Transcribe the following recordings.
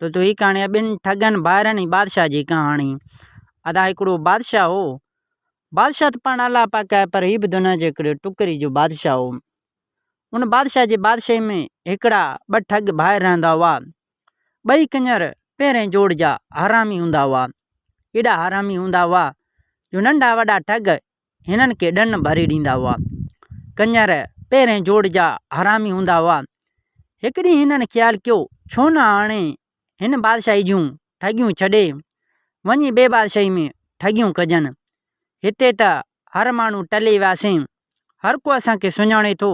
تو هي ڪهاڻي آهي ٻن ٺڳن ڀائرن ۽ بادشاهه جي ڪهاڻي. ادا هڪڙو بادشاهه هو. بادشاهه ته پاڻ الله پاڪ آهي پر هي به دنيا جي هڪڙي ٽڪري جو بادشاهه هو. ان بادشاهه جي بادشاهي ۾ هڪڙا ٻه ٺڳ ڀائر رهندا هئا. ٻئي ڪڃر پهرين جوڙ جا حرامي هوندا هئا. ايڏا حرامي هوندا هئا جو ننڍا وڏا ٺڳ هنن کي ڏن ڀري ڏيندا هئا. ڪڃر پهرين جوڙ جا حرامي هوندا هئا. هڪ ڏينهن هنن خيال ڪيو ڇو نه هاڻي هن بادشاهي جون ٺڳيون ڇڏي وڃي ٻي بادشاهي ۾ ٺڳيون ڪجن. هتي ته هر ماڻهو ٽلي وياسين. هر ڪو اسان کي سڃاڻي ٿو.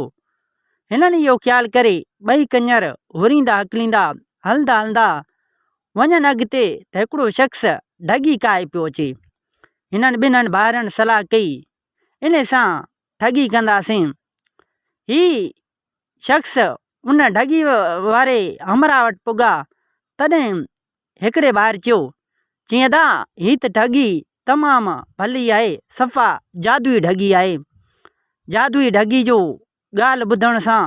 هنن اهو خيال ڪري ٻئي ڪڃر هوريندا هڪليندا هلندا هلندا وڃن اڳتي ته هڪڙو شخص ڍڳي ڪاهي پيو اچي. هنن ٻنهن ڀائرن صلاح ڪئي، انهي سان ٺڳي ڪنداسين. هي شخص ان ڍڳي واري همراهه وٽ پڳا، تڏهن هڪڙي ڀائر چيو، چيائين ادا هي ته ڍڳي تمام ڀلي آهي، صفا جادوئي ڍڳي آهي. جادوئي ڍڳي جو ڳالهه ٻڌڻ سان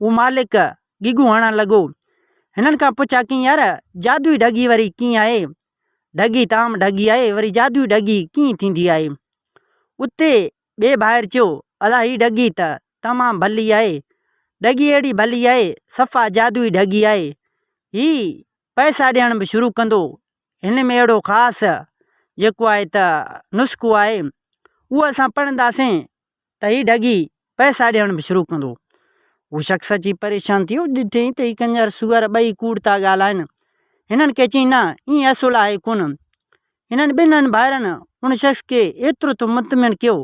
هو مالڪ گيگون هڻڻ لڳو. هنن کان پڇا ڪيائين يار جادوئي ڍڳي وري ڪيئن آهي؟ ڍڳي ته عام ڍڳي آهي وري جادوئي ڍڳي ڪيئن ٿيندي آهي؟ اتي ٻئي ڀائر چيو ادا هي ڍڳي ته تمام ڀلي آهي. ڍڳي اهڙي ڀلي آهي صفا جادوئي ڍڳي آهي. هي پئسا ڏيڻ به شروع ڪندو. هن ۾ اهڙو خاص جيڪو آهي ته نسخو آهي اهو اسان پڙهنداسين ته هي ڍڳي پئسا ڏيڻ به شروع ڪندو. هو شخص اچي پريشان ٿيو، ڏٺئين ته هي ڪنجر سوئر ٻئي ڪوڙ ٿا ڳالهائن. هنن کي چيائين نه ائين اصل آهي ڪونه. هنن ٻنهن ڀائرن ان شخص کي ايترو ته مطمئن ڪيو،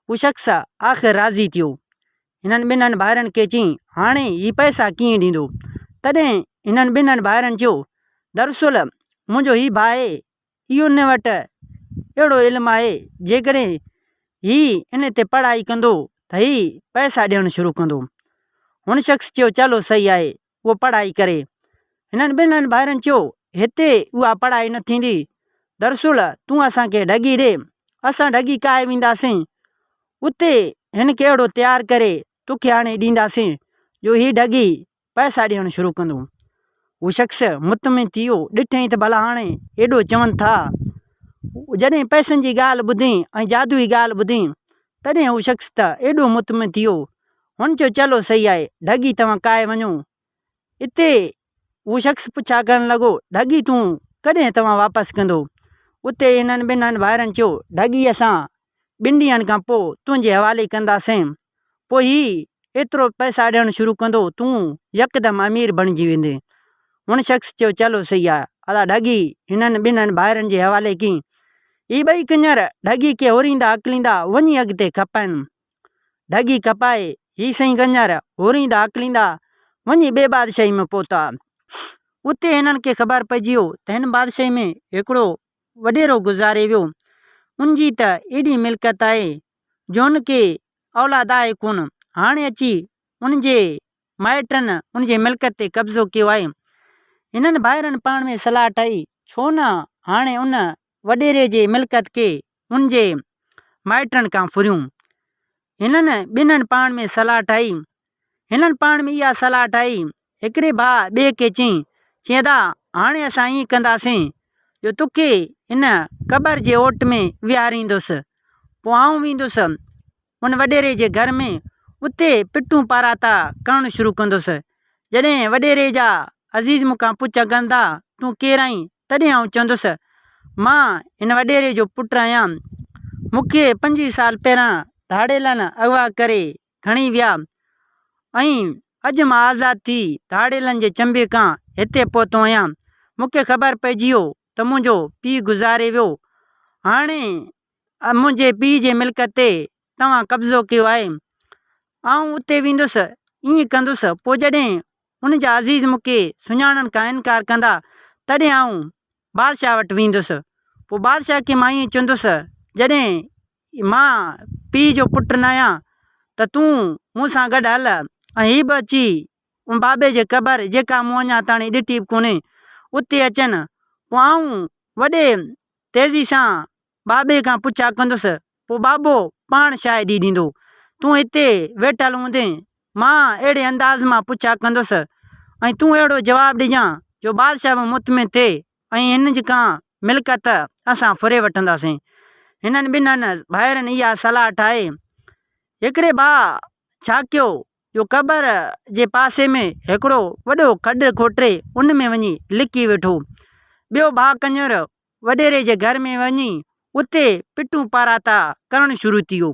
هو شخص آخر راضي ٿيو. هنن ٻنهن ڀائرن کي چيائين هاڻي هي پئسا ڪيئن ڏيندو؟ تڏهن هنن ٻنهن ڀائرن چيو دراصل منهنجو هي ڀاء اهو ان وٽ اهڙو علم آهي، جيڪڏهن هي ان تي پڙهائي ڪندو ته هي پئسا ڏيڻ شروع ڪندو. هن شخص چيو چلو صحيح آهي، اهو پڙهائي ڪري. هنن ٻنهن ڀائرن چيو هتي اها پڙهائي نه ٿيندي، دراصل تون اسان کي ڍڳي ڏي، اسان ڍڳي ڪاهي وينداسين، اتي هن کي اهڙو تيار ڪري توکي آڻي ڏينداسين جو هي ڍڳي پئسا ڏيڻ شروع ڪندو. هو شخص مطمئن ٿي ويو. ڏٺائين ته ڀلا هاڻي ايڏو چون ٿا. جڏهن پئسن جي ڳالهه ٻڌي ۽ جادوئي ڳالهه ٻڌي، تڏهن هو شخص ته ايڏو مطمئن ٿي ويو. هن چيو چلو صحيح آهي، ڍڳي توهان ڪاهي وڃو. اتي هو شخص پڇا ڪرڻ لڳو، ڍڳي تون ڪڏهن توهان واپس ڪندو؟ اتي هنن ٻنهن ڀائرن چيو، ڍڳي اسان ٻن ڏينهن کان پوء تنهنجي حوالي ڪنداسين. پوء هي ايترو پئسا ڏيڻ شروع ڪندو، تون يڪدم امير بڻجي ويندين. هن شخص چيو، چلو صحيح آهي. ادا ڍڳي هنن ٻنهن ڀائرن جي حوالي ڪئي. هي ٻئي ڪڃر ڍڳي کي هوريندا هڪليندا وڃي اڳتي کپائين. ڍڳي کپائي هي سائين ڪڃر هوريندا هڪليندا وڃي ٻي بادشاهي ۾ پهتا. اتي هنن کي خبر پئجي ويو ته هن بادشاهي ۾ هڪڙو وڏيرو گذاري ويو. ان جي ته ايڏي ملڪيت آهي جو ان کي اولاد آهي ڪونه. هاڻي اچي ان جي مائٽن ان جي ملڪيت تي قبضو ڪيو آهي. هنن ڀائرن پاڻ ۾ صلاح ٺاهي ڇو نه هاڻي ان وڏيري جي ملڪيت کي ان جي مائٽن کان ڦريون. هنن ٻنهن پاڻ ۾ صلاح ٺاهي. هنن پاڻ ۾ اها صلاح ٺاهي، هڪڙي ڀاء ٻئي کي چيائين، چيائين ادا هاڻي اسان ائين ڪنداسين جو توکي هن قبر جي اوٽ ۾ ويهاريندس، پوء آئون ويندس ان وڏيري جي گهر ۾ اتي پٽون پاراتا ڪرڻ شروع ڪندس. جڏهن وڏيري جا عزيز مون کان پڇا ڪندا تون ڪير آهين؟ تڏهن آئون چوندس، مان هن وڏيري جو پٽ آهيان. مون کي 25 سال پهريان ڌاڙيلن اغوا ڪري کڻي ويا ۽ اڄ مان آزاد ٿي ڌاڙيلن جي چنبي کان هتي پهتو آهيان. مون کي خبر پئجي ويو ته منهنجو پيء گذاري ويو. هاڻي منهنجي پيء جي ملڪيت تي توهان قبضو ڪيو آهي. آئون اتي ويندس، ائين ڪندس، پوء جڏهن ان جا عزيز مون کي سڃاڻڻ کان انڪار ڪندا، تڏهن آئون بادشاهه وٽ ويندس. پوء بادشاهه کي مان ائين چوندس، جڏهن مان پيء جو پٽ ناهيان ته تون مون سان گڏ هل ۽ هي به اچي ان بابي جي قبر، جيڪا مون اڃا تاڻي ڏٺي به ڪونهي، اتي اچن. پوء آئون وڏي تيزي سان بابي کان پڇا ڪندس، پوء بابو پاڻ شاهدي ڏيندو. تون هتي ويٺل هوندين، مان اهڙي انداز مان پڇا ڪندس ۽ تون اهڙو جواب ڏجان. جو بادشاهه به مطمئن ٿئي ۽ هن جي کان ملڪيت اسان ڦري وٺنداسين. هنن ٻنهن ڀائرن اها صلاح ٺاهي. هڪڙي ڀاء ڇا ڪيو جو قبر جي پاسي ۾ هڪڙو وڏو کڏ کوٽي ان ۾ وڃي لڪي ويٺو. ٻيو ڀاء ڪڃر وڏيري جي گهر ۾ وڃي اتي پٽون پاراتا ڪرڻ شروع ٿي ويو.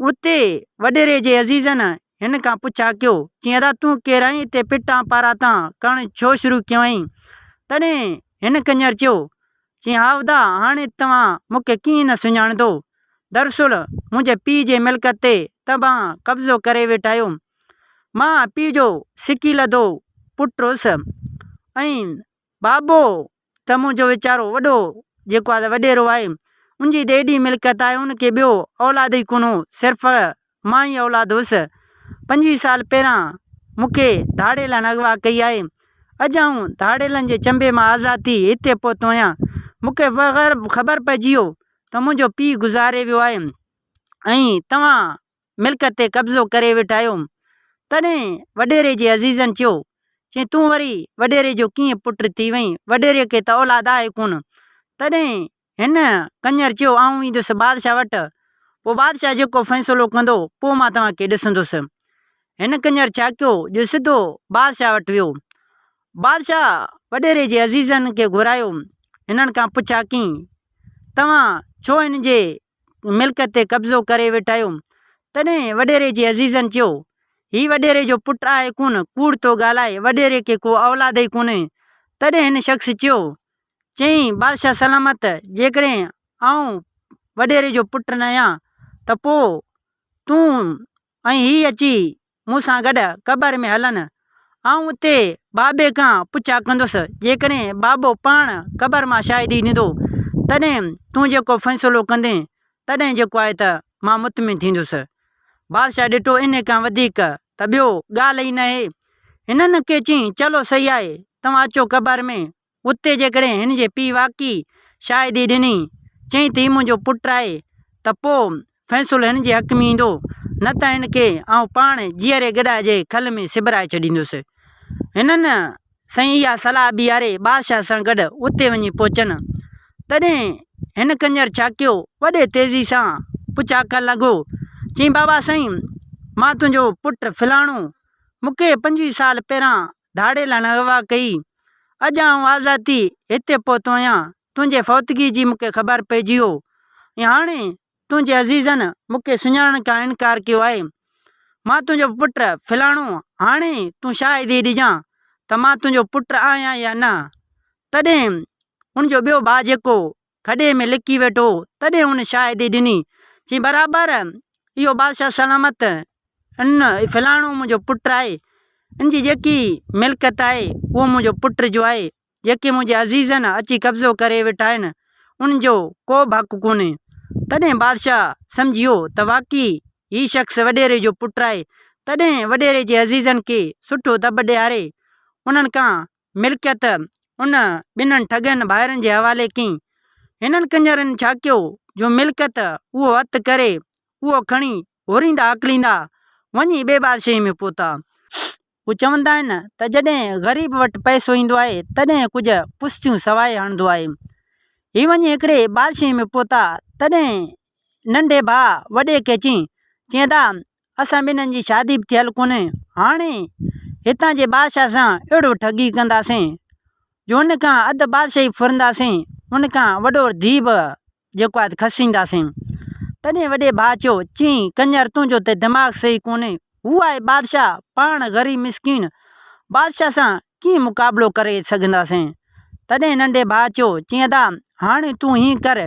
اتي وڏيري جي عزيزن هن کان پڇا ڪيو، چيائين ادا تون ڪير آهين اتي پٽان پاراتان ڪرڻ ڇو شروع ڪيو آهين؟ تڏهن هن ڪڃر چيو، چيائين ها ادا هاڻي توهان مون کي ڪيئن نه سڃاڻندو، دراصل منهنجي پيء جي ملڪيت تي توهان قبضو ڪري ويٺا آهيو. مان پيء جو سڪيلڌو پٽ هوس ۽ بابو ته منهنجو ويچارو وڏو جيڪو آهي وڏيرو آهي، ان جي ته ايڏي ملڪيت آهي، ان کي ٻيو اولاد ئي ڪونه هو، صرف مان ئي اولاد هيس. 25 سال پهريان مون کي ڌاڙيلن اغوا ڪئي آهي. اڄ آئون ڌاڙيلن جي چنبي مان آزاد ٿي هتي پهتو آهيان. مون کي خبر پئجي ويو ته منهنجو پيء گذاري ويو آهي ۽ توهان ملڪيت تي قبضو ڪري ويٺا آهيو. تڏهن وڏيري جي عزيزن چيو، چي تون وري وڏيري جو ڪيئن پٽ ٿي وئين، وڏيري کي ته اولاد آهي ڪونه. تڏهن هن ڪڃر چيو، آئون ويندس بادشاهه وٽ، پوء بادشاهه جيڪو فيصلو ڪندو، پوء مان توهان کي ڏسندس. هن ڪڃر ڇا ڪيو جو سڌو بادشاهه وٽ ويو. بادشاهه وڏيري جي عزيزن کي گهرايو، هنن کان پڇا ڪيائين، توهان ڇو هن جي ملڪيت تي قبضو ڪري ويٺا آهيو. تڏهن وڏيري جي عزيزن چيو، هي وڏيري جو پٽ آهي ڪونه، ڪوڙ ٿو ڳالهائي، وڏيري کي ڪو اولاد ئي ڪونهي. تڏهن هن شخص چيو، چيائين، بادشاهه سلامت، جيڪڏهن آئون وڏيري جو پٽ نه آهيان ته پوء تون ۽ هي اچي مون سان گڏ قبر ۾ هلن. آئون اتي بابي کان پڇا ڪندس. جيڪڏهن بابو پاڻ قبر مان شاهدي ڏيندو، تڏهن تون جيڪو فيصلو ڪندين، تڏهن جيڪو آهي ته مان مطمئن ٿيندس. بادشاهه ڏٺو انهي کان وڌيڪ ته ٻيو ڳالهه ئي ناهي. هنن کي چيائين، چلو صحيح آهي، توهان اچو قبر ۾. اتي جيڪڏهن هن جي پيء واقعي شاهدي ڏني، چيائين ته هي منهنجو پٽ آهي ته پوء فيصلو هن جي حق ۾ ايندو، نه ته هن کي آئون پاڻ جيئري گڏهه جي کل ۾ سبرائي ڇڏيندس. هنن سائين اها صلاح بيهاري بادشاهه سان گڏ اتي وڃي پهچن. تڏهن هن ڪڃر ڇا ڪيو، وڏي تيزي سان پڇا ڪرڻ لڳو، چيائين بابا سائين مان تنهنجو پٽ فلاڻو، مون کي 25 سال پهريان ڌاڙيلن اغوا ڪئي. اڄ آئون آزاد ٿي هتي پهتو آهيان. تنهنجي فوتگي جي مون کي خبر پئجي ويو ۽ هاڻي تنهنجي عزيزن مون کي سڃاڻڻ کان انڪار ڪيو آهي. مان تنهنجو پٽ فلاڻو، هاڻي تون شاهدي ڏجان ته مان تنهنجو پٽ آهيان يا نه. تڏهن هن جو ٻيو ڀاء جيڪو کڏي ۾ لڪي ويٺو هو، تڏهن هن شاهدي ڏني، چي برابر اهو بادشاهه سلامت ان فلاڻو منهنجو پٽ آهي، ان جي جيڪي ملڪيت آهي، اهو منهنجو پٽ جو آهي، جيڪي منهنجي عزيزن اچي قبضو ڪري ويٺا آهن، ان جو ڪو به حق ڪونهي. تڏهن بادشاهه سمجهيو ته واقعي هي شخص وڏيري جو پٽ آهي، تڏهن وڏيري جي عزيزن کي سٺو دٻ ڏياري، انهن کان ملڪيت ان ٻنهن ٺڳن ڀائرن جي حوالي ڪئي. هنن ڪڃرن ڇا ڪيو جو ملڪيت اهو هٿ ڪري اهو کڻي هوريندا هڪليندا وڃي ٻي بادشاهي ۾ پهتا. هو چوندا آهن ته جڏهن غريب وٽ پئسو ايندو آهي تڏهن ڪجهه پستيون سوائي هڻندو آهي. هي وڃي هڪڙي بادشاهي ۾ پهتا تڏهن ننڍي ڀاء وڏي کي چيائين، چيائين ادا اسان ٻنهن جي شادي به ٿيل ڪونهي، هاڻي هتان جي بادشاهه سان اهڙو ٺڳي ڪنداسين جو ان کان اڌ بادشاهي ڦرنداسين، ان کان وڏو ڌيء به جيڪو آهي کسينداسين. تڏهن وڏي ڀاء چيو، چيائين ڪڃر تنهنجو ته دماغ صحيح ڪونهي، هو آهي بادشاهه، پاڻ غريب مسڪين، بادشاهه سان ڪيئن مقابلو ڪري سگهنداسين؟ تڏهن ننڍي ڀاء چيو، چيائين ادا، هاڻي تون هيئن ڪر،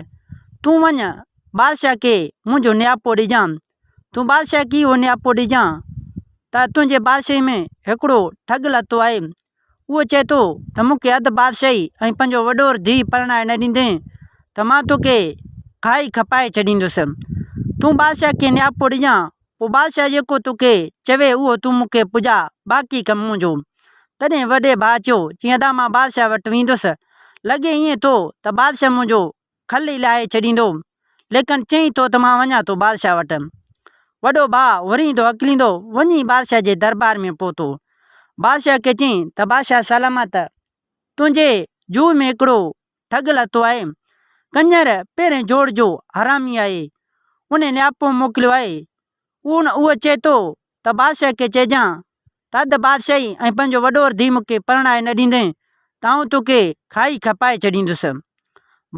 تون وڃ بادشاهه کي منهنجو نياپو ڏجان. تون بادشاهه کي اهو نياپو ڏجان ته تنهنجي بادشاهي ۾ هڪڙو ٺڳ لٿو آهي. اهو چئي ٿو ته مون کي اڌ بادشاهي ۽ پنهنجو وڏور ڌيء پرڻائي نه ڏيندين ته مان توکي کائي کپائي ڇڏيندس. تون بادشاهه کي نياپو ڏجان پوء بادشاهه جيڪو توکي چوي اهو تون مون کي پڄاء، باقي ڪم منهنجو. تڏهن وڏي ڀاء چيو، چيائين ادا مان بادشاهه وٽ ويندس. لڳي ائين ٿو ته بادشاهه منهنجو کل ئي لاهي ڇڏيندو. ليڪن چئين ٿو ته مان وڃان ٿو بادشاهه وٽ. وڏو ڀاء هوريندو هڪليندو وڃي بادشاهه جي دربار ۾ پهتو. بادشاهه کي چيائين ته بادشاهه سلامت! تنهنجي جوء ۾ هڪڙو ٺڳ لٿو آهي. ڪڃر پهرين جوڙ جو حرامي آهي. ان نياپو موڪليو آهي. اهو چئي ٿو ته بادشاهه کي چئجان ته اڌ بادشاهي ۽ پنهنجو وڏور ڌيء مون کي پرڻائي نه ڏيندين ته آئون توکي کائي کپائي ڇڏيندس.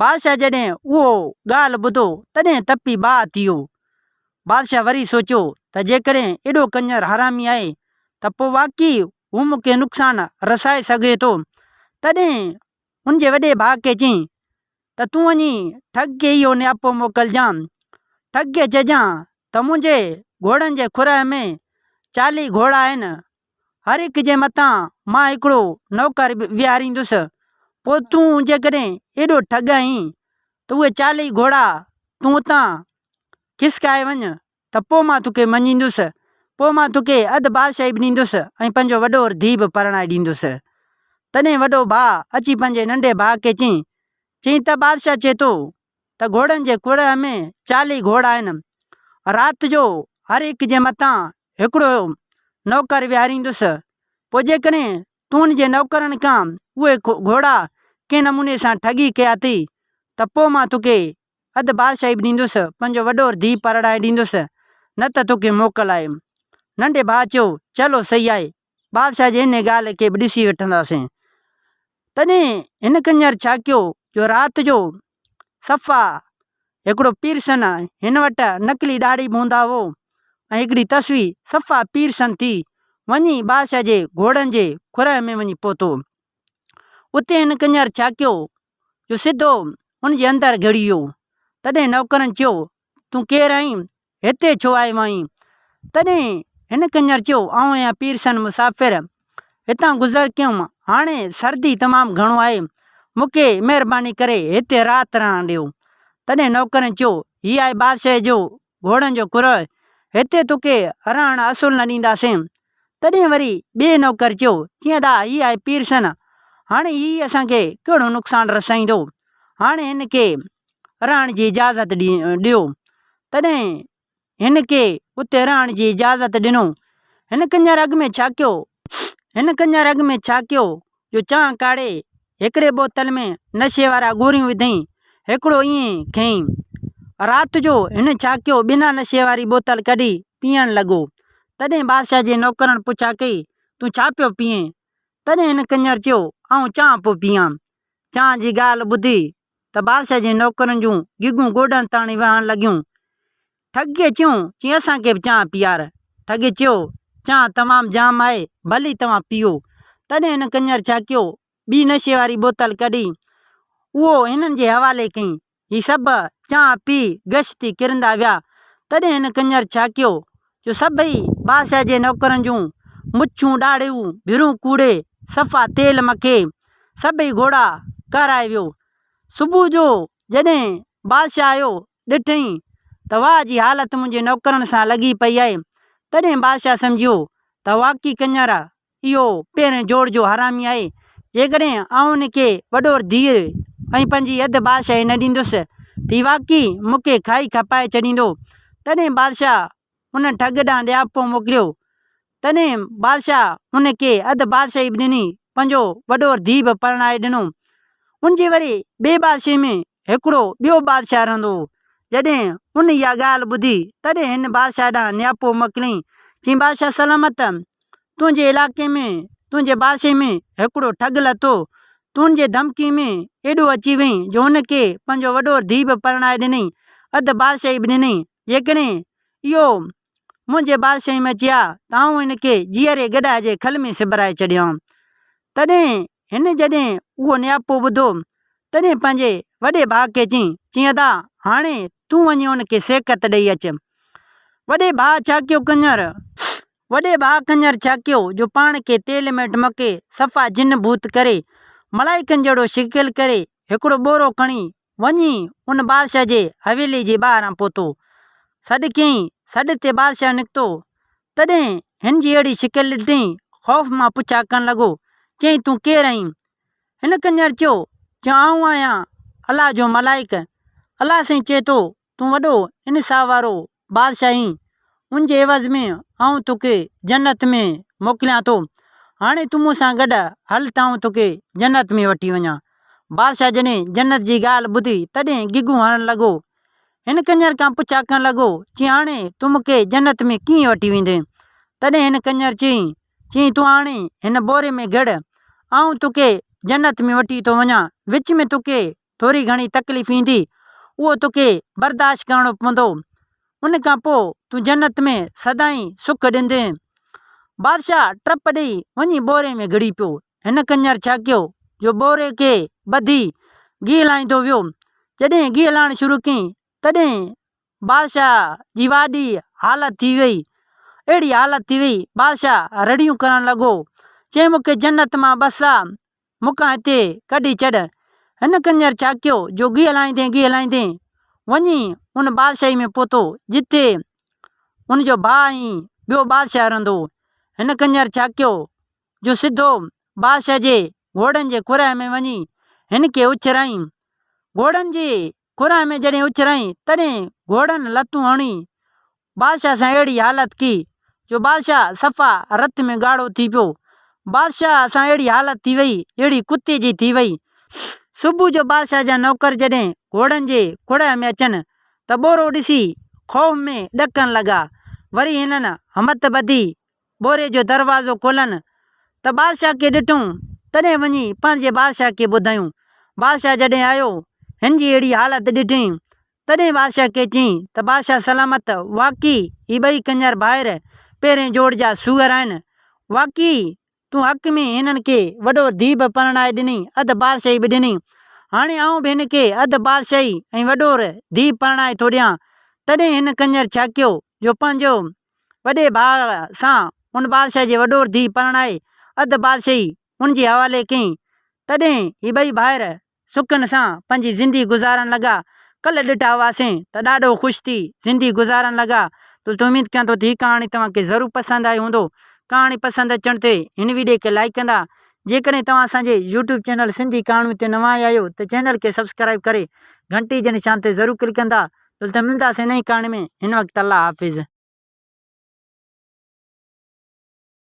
بادشاهه جڏهن اهو ڳالهه ٻڌو تڏهن تپي باهه ٿي ويو. بادشاهه وري سوچيو ته جيڪڏهن ايڏو ڪڃر حرامي آهي ته پوء واقعي هو مون کي نقصان رسائي سگهي ٿو. تڏهن هن جي وڏي ڀاء کي چيائين ته تون وڃي ٺڳ کي اهو نياپو موڪلجان، ٺڳ کي چئجان ته منهنجي گهوڙن جي کره ۾ 40 گهوڙا آهن، هر هڪ جي مٿان مان هڪڙو نوڪر ويهاريندس، پوء تون جيڪڏهن ايڏو ٺڳ آهين ته اهي 40 گهوڙا تون اتان کسڪائي وڃ ته پوء مان توکي مڃيندس، پوء مان توکي اڌ بادشاهي به ڏيندس ۽ پنهنجو وڏور ڌيء به پرڻائي ڏيندس. تڏهن وڏو ڀاء اچي پنهنجي ننڍي ڀاء کي چيائين، چيائين ته بادشاهه چئي ٿو ته گهوڙن جي ڪڙهه ۾ 40 گهوڙا آهن. رات جو هر هڪ جي مٿان هڪڙو نوڪر ويهاريندس. پوء جيڪڏهن تون ان جي نوڪرن کان اهي گهوڙا ڪنهن نموني سان ٺڳي ڪيا اٿئي ته پوء مان توکي اڌ بادشاهي به ڏيندس، پنهنجو وڏور ڌيء پرڻائي ڏيندس، نه ته توکي موڪل آهي. ننڍي ڀاء چيو، چلو صحيح آهي، بادشاهه جي انهيء ڳالهه کي به ڏسي وٺنداسين. تڏهن هن ڪڃر ڇا ڪيو جو رات جو صفا هڪڙو پيرسن هن وٽ نقلي ڏاڙهي به هوندا هئو ۽ هڪڙي تسوي صفا پيرسن ٿي وڃي بادشاهه جي گهوڙن جي کره ۾ وڃي پهتو. اتي هن ڪڃر ڇا ڪيو جو سڌو ان جي اندر گهڙي ويو. تڏهن نوڪرن چيو، تون ڪير آهين؟ هتي ڇو آيو آهين؟ تڏهن هن ڪڃر چيو، آئون آهيان پيرسن مسافر، هتان گذر ڪيم، هاڻي سردي تمام گهڻو آهي، مون کي مهرباني ڪري هتي رات رهڻ ڏيو. تڏهن نوڪرن چيو، هي آهي بادشاهه جو گهوڙن جو ڪرهه، هتي توکي رهڻ اصل نه ڏينداسين. تڏهن وري ٻئي نوڪر چيو، چيائين، ادا هي آهي پيرسن، هاڻي هي اسان کي ڪهڙو نقصان رسائيندو، هاڻي هن کي رهڻ جي اجازت ڏيو. تڏهن هن کي اتي رهڻ جي اجازت ڏنو. هن ڪڃر اڳ ۾ ڇا ڪيو؟ هن ڪڃر اڳ ۾ ڇا ڪيو جو چانهه ڪاڙهي هڪڙي بوتل ۾ نشي وارا گوريون وڌئين، هڪڙو ائين کنئين. رات جو هن ڇا ڪيو بنا نشي واري بوتل ڪڍي پيئڻ لڳو. تڏهن بادشاهه جي نوڪرن پڇا ڪئي، تون ڇا پيو پيئين؟ تڏهن هن ڪڃر چيو، آئون چانهه پيو پيئان. چانهه جي ڳالهه ٻڌي ته بادشاهه جي نوڪرن جون گگون گوڏن تاڻي وهڻ لڳيون. ٺڳ کي چيون، چي اسان کي به چانهه پيار. ٺڳ چيو، چانهه تمام جام آهي، ڀلي توهان پيئو. تڏهن هن ڪڃر ڇا ڪيو، ٻي نشي واري بوتل ڪڍي، اهو هنن جي حوالي ڪئين. هي سڀ چانهه پي غش ٿي ڪرندا ويا. تڏهن هن ڪڃر ڇا ڪيو، جو سڀئي بادشاهه جي نوڪرن جون مڇون، ڏاڙهيون، ڀرون ڪوڙي، صفا تيل مکي، سڀئي گهوڙا ڪهرائي ويو. صبح جو جڏهن بادشاهه آيو، ڏٺئين ته واهه جي حالت منهنجي نوڪرن سان لڳي پئي آهي. تڏهن بادشاهه سمجهيو ته واقعي ڪڃر اهو پهرين جوڙ جو حرامي آهي. جيڪڏهن آئون هن کي وڏور ڌيء ۽ پنهنجي اڌ بادشاهي نه ڏيندس ته هي واقعي مون کي کائي کپائي ڇڏيندو. تڏهن بادشاهه ان ٺڳ ڏانهن ڏياپو موڪليو. تڏهن بادشاهه ان کي اڌ بادشاهي به ڏني، پنهنجو وڏور ڌيء به پرڻائي ڏنو. ان جي وري ٻئي بادشاهي ۾ هڪڙو ٻيو بادشاهه رهندو هو. جڏهن ان اها ڳالهه ٻڌي، تڏهن هن بادشاهه ڏانهن نياپو موڪليائين، چيائين، بادشاهه سلامت! تنهنجي علائقي ۾، تنهنجي بادشاهي ۾ هڪڙو ٺڳ لٿو. تون ان جي ڌمڪي ۾ ايڏو اچي وئين، جو هن کي پنهنجو وڏور ڌيء به پرڻائي ڏنئين، اڌ بادشاهي به ڏنئين. جيڪڏهن اهو منهنجي بادشاهي ۾ اچي ها ته آئون هن کي جيئري گڏهه جي کل ۾ سبرائي ڇڏيان. تڏهن هن جڏهن اهو نياپو ٻڌو، تڏهن پنهنجي وڏي ڀاء کي چيائين، چيائين، ادا، هاڻي تون وڃي ان کي سيکت ڏئي اچ. وڏي ڀاء ڇا ڪيو ڪڃر؟ وڏي ڀاء ڪڃر ڇا ڪيو جو پاڻ کي تيل ۾ ڍمڪي، صفا جن ڀوت ڪري، ملائڪن جهڙو شڪل ڪري، هڪڙو ٻورو کڻي، وڃي ان بادشاهه جي حويلي جي ٻاهران پهتو. سڏ ڪيائين، سڏ تي بادشاهه نڪتو، تڏهن هن جي اهڙي شڪل ڏٺائين، خوف مان پڇا ڪرڻ لڳو، چيائين، تون ڪير آهين؟ هن ڪڃر چيو، چيو، آئون آهيان الله جو ملائڪ. الله سائين چئي ٿو، تون وڏو انصاف وارو بادشاهه آهين، ان جي عيوض ۾ آئون توکي جنت ۾ موڪليان ٿو. هاڻي تون مون سان گڏ هل ته آئون توکي جنت ۾ وٺي وڃان. بادشاهه جڏهن جنت جي ڳالهه ٻڌي تڏهن گگهون هڻڻ لڳو. هن ڪڃر کان پڇا ڪرڻ لڳو، چي هاڻي تون مون کي جنت ۾ ڪيئن وٺي ويندين؟ تڏهن هن ڪڃر چيائين، چيائين تون هاڻي هن ٻوري ۾ گهڙ، آئون توکي جنت ۾ وٺي ٿو وڃان، وچ ۾ توکي ٿوري گهڻي تڪليف ايندي، اهو توکي برداشت ڪرڻو پوندو. ان کان پوء تون جنت ۾ سدائين سک ڏيندين. بادشاهه ٽپ ڏيئي وڃي ٻوري ۾ گهڙي پيو. هن ڪڃر ڇا ڪيو جو ٻوري کي ٻڌي گيهه لاهيندو ويو. جڏهن گيهه لاهڻ شروع ڪيائين، تڏهن بادشاهه جي واڏي حالت ٿي وئي. اهڙي حالت ٿي وئي، بادشاهه رڙيون ڪرڻ لڳو. چيائين مون کي جنت مان ٻسا مون کان هتي ڪڍي ڇڏ. هن ڪڃر ڇا ڪيو جو گيهه لاهيندين گيهه لاهيندين وڃي ان بادشاهي ۾ پهتو جتي ان جو ڀاء ۽ ٻيو بادشاهه رهندو هو. هن ڪڃر ڇا ڪيو جو سڌو بادشاهه جي گهوڙن جي کورهه ۾ وڃي هن کي اڇرائين. گهوڙن جي کورهه ۾ جڏهن اڇرائين تڏهن گهوڙن لتون هڻي بادشاهه سان اهڙي حالت ڪئي جو بادشاهه صفا رت ۾ ڳاڙهو ٿي پيو. بادشاهه سان اهڙي حالت ٿي وئي جهڙي ڪتي جي ٿي وئي. صبح جو بادشاهه جا نوڪر جڏهن گهوڙن جي کڙهه ۾ اچن ته ٻورو ڏسي خوف ۾ ڏڪڻ لڳا. وري هنن همت ٻڌي ٻوري جو دروازو کولن ته بادشاهه کي ڏٺون، تڏهن وڃي پنهنجي بادشاهه کي ٻڌايون. بادشاهه جڏهن آيو، هن جي اهڙي حالت ڏٺئين، تڏهن بادشاهه کي چيائين ته بادشاهه سلامت، واقعي هي ٻئي ڪڃر ڀائر پهرين جوڙ جا سوئر آهن. واقعي تون حق ۾ هنن کي وڏو ڌيء به پرڻائي ڏني، اڌ بادشاهي به ڏني. هاڻي آئون به هن کي اڌ بادشاهي ۽ وڏور ڌيء پرڻائي ٿو ڏيان. تڏهن هن ڪڃر ڇا ڪيو جو پنهنجو وڏي ڀاء سان ان بادشاهه جي وڏور ڌيء پرڻائي اڌ بادشاهي ان جي حوالي ڪئي. تڏهن هي ٻئي ڀائر سکن سان پنهنجي زندي گذارڻ لڳا. ڪلهه ڏٺا هئاسين ته ڏاڍو خوش ٿي زندي گذارڻ لڳا. دوستو اميد ڪيان ٿو ته هي ڪهاڻي توهان کي ضرور پسند آئي هوندو. ڪهاڻي پسند اچڻ تي هن ويڊيو کي لائيڪ ڪندا. جيڪڏهن توهان اسان جي يوٽيوب چينل سنڌي ڪهاڻيون تي نوان آيا آهيو ته چينل کي سبسڪرائيب ڪري گهنٽي جي نشان تي ضرور ڪلڪ ڪندا. دوستو ملنداسين نئين ڪهاڻي ۾ هن وقت الله حافظ.